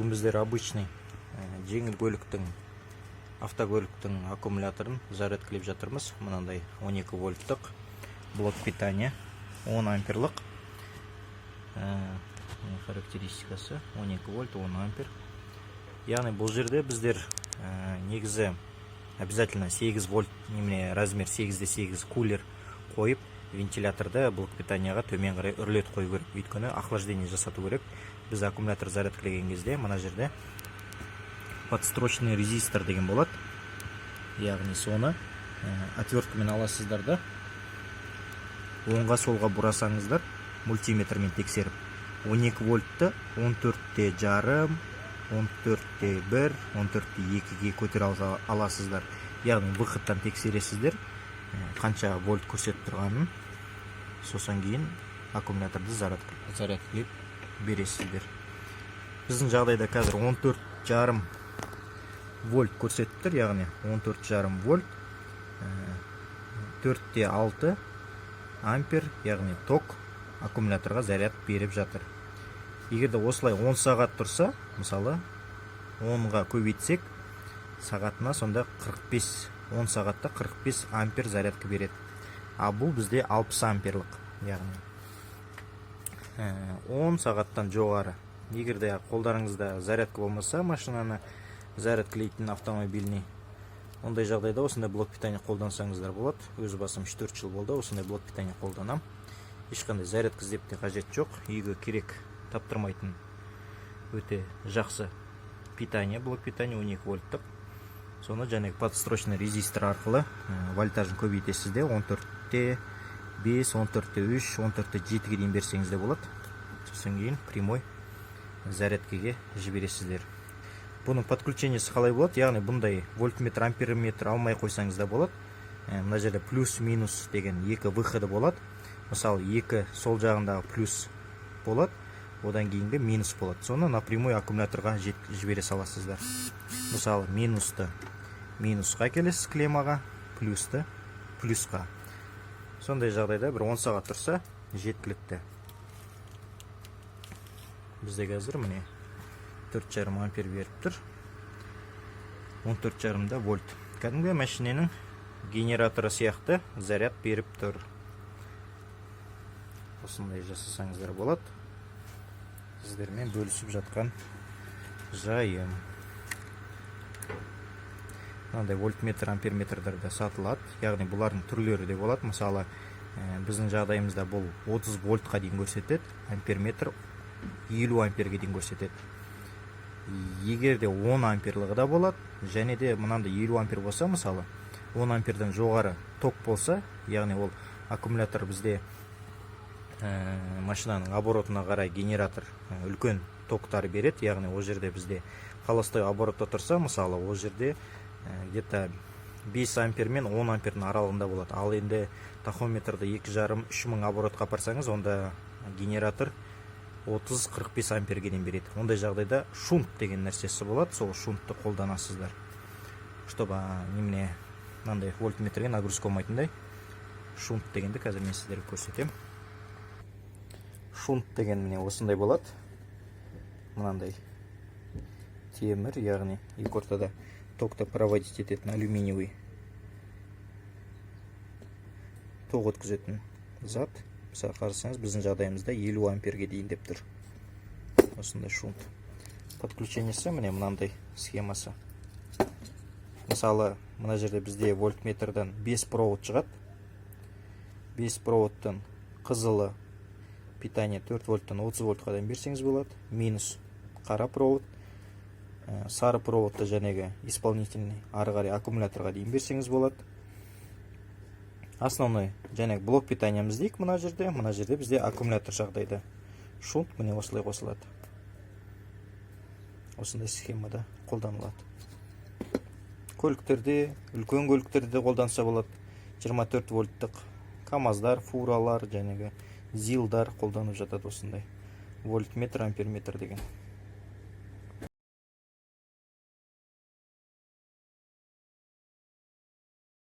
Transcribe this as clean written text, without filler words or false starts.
Бүгін біздер обычный жеңіл көліктің, автокөліктің аккумуляторын зарядкалап жатырмыз. Мынандай 12 вольттық блок питания, 10 амперлық. Характеристикасы 12 вольт, 10 ампер. Яғни бұл жерде біздер негізі обязательно 8 вольт немене размер 8-де 8 кулер қойып, вентиляторды блок питанияға төмен қарай үрлетіп қою керек, өйткені охлаждение жасату керек. Біз аккумулятор зарядкалеген кезде мына жерде подстрочный резистор деген болады, яғни соны отверткамен аласыздар да, оңға солға бұрасаңыздар, мультиметрмен тексеріп, 12 вольтты 14-те жарым, 14-те 1, 14-те 2-ге көтере аласыздар. Яғни выходтан тексересіздер қанша вольт көрсетіп тұрғанын, сосын кейін аккумуляторды зарядкалеп бересіздер. Біздің жағдайда қазір 14 жарым вольт көрсетіп тұр, яғни 14 жарым вольт, 4-те 6 ампер, яғни ток аккумуляторға заряд беріп жатыр. Егер де осылай 10 сағат тұрса, мысалы, 10-ға көбейтсек сағатына, сонда 45, 10 сағатта 45 ампер зарядка береді. А бұл бізде 60 амперлық, яғни 10 сағаттан жоғары. Егер де қолдарыңызда зарядка болмаса, машинаны зарядкалейтін автомобильный, ондай жағдайда осындай блок питания қолдансаңыздар болады. Өз басым 3-4 жыл болды осындай блок питания қолданам. Ешқандай зарядка іздеп те қажет жоқ, үйге керек таптырмайтын өте жақсы питание, блок питания 12 вольттық. Соны жаңағы подстрочный резистор арқылы вольтажын көбейтесіз де, 14-те 5, 14-те 3, 14-те 7-ге дейін берсеңіз де болады. Сосын кейін прямой зарядкаге жібересіздер. Бұның подключениесі қалай болады? Яғни бұндай вольтметр, амперметр алмай қойсаңыз да болады. Мына жерде плюс, минус деген екі выходы болады. Мысалы, екі сол жағындағы плюс болады, одан кейінгі минус болады. Соны напрямую аккумуляторға жібере саласыздар. Мысалы, минусты минусқа әкелесіз клеммаға, плюсты плюсқа. Сондай жағдайда бір 10 сағат тұрса, жеткілікті. Бізде қазір, міне, 4,5 ампер беріп тұр, 14,5-да вольт. Кәдімгі машиненің генераторы сияқты заряд беріп тұр. Осындай жасасаңыздар болады. Сіздермен бөлісіп жатқан жайым. Мынандай вольтметр, амперметрлер де сатылады, яғни бұлардың түрлері де болады. Мысалы, біздің жағдайымызда бұл 30 вольтқа дейін көрсетеді, амперметр 50 амперге дейін көрсетеді. Егер де 10 амперлығы да болады. Және де мынандай 50 ампер болса, мысалы, 10 амперден жоғары ток болса, яғни ол аккумулятор бізде машинаның оборотына қарай генератор үлкен токтар береді. Яғни ол жерде бізде холостой оборотта тұрса, мысалы, ол жерде где-то 5 ампер мен 10 ампердің аралығында болады. Ал енді тахометрді 2,5-3 мың оборотқа апарсаңыз, онда генератор 30-45 амперге дейін береді. Ондай жағдайда шунт деген нәрсесі болады, сол шунтты қолданасыздар, чтобы немене мынандай вольтметрге нагрузка болмайтындай. Шунт дегенді қазір мен сіздерге көрсетемін. Шунт деген міне осындай болады, мынандай темір, яғни екі ортада токты проводить ететін алюминиевый, ток өткізетін зат. Мысалы, қарасаңыз, біздің жағдайымызда 50 амперге дейін деп тұр. Осындай шунт подключениесі, міне, мынандай схемасы. Мысалы, мына жерде бізде вольтметрден 5 провод шығады. 5 проводтың қызылы питание 4 вольттан 30 вольтқа дейін берсеңіз болады, минус қара провод. Сары проводты жәнегі исполнительный ары қарай аккумуляторға дейін берсеңіз болады. Основной және блок питаниямыз дейік, мына жерде бізде аккумулятор жағдайда шунт міне осылай қосылады, осындай схемада қолданылады. Көліктерде, үлкен көліктерде де қолданса болады. 24 вольттық камаздар, фуралар, жәнегі зилдар қолданып жатады осындай вольтметр, амперметр деген.